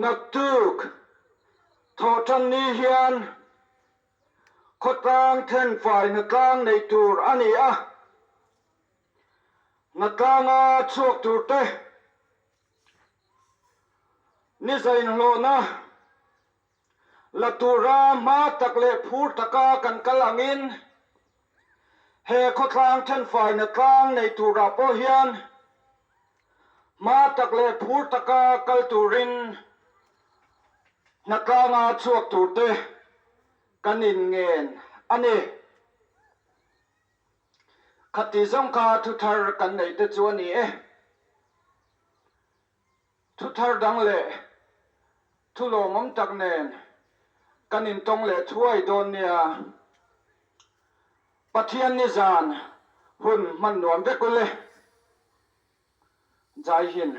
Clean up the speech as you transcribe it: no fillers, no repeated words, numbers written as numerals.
Naktuk thawhṭan ni hian khawtlang thenfai hnatlang nei tur a ni a, hnatlanga chhuak turte ni zainhlawhna la tura hma tak leh phur taka kan kal angin he khawtlang thenfai hnatlang nei turah pawh hian Hma tak leh phur taka kal turin hnatlanga chhuak turte kan inngen a ni. Khati zawng kha thuthar kan neih te chu a ni e. Thuthar dang leh thu lawmawm tak nen kan intawng leh thuai dawn nia. Pathian nizan hun hman nuam vek ule. Jai Hind.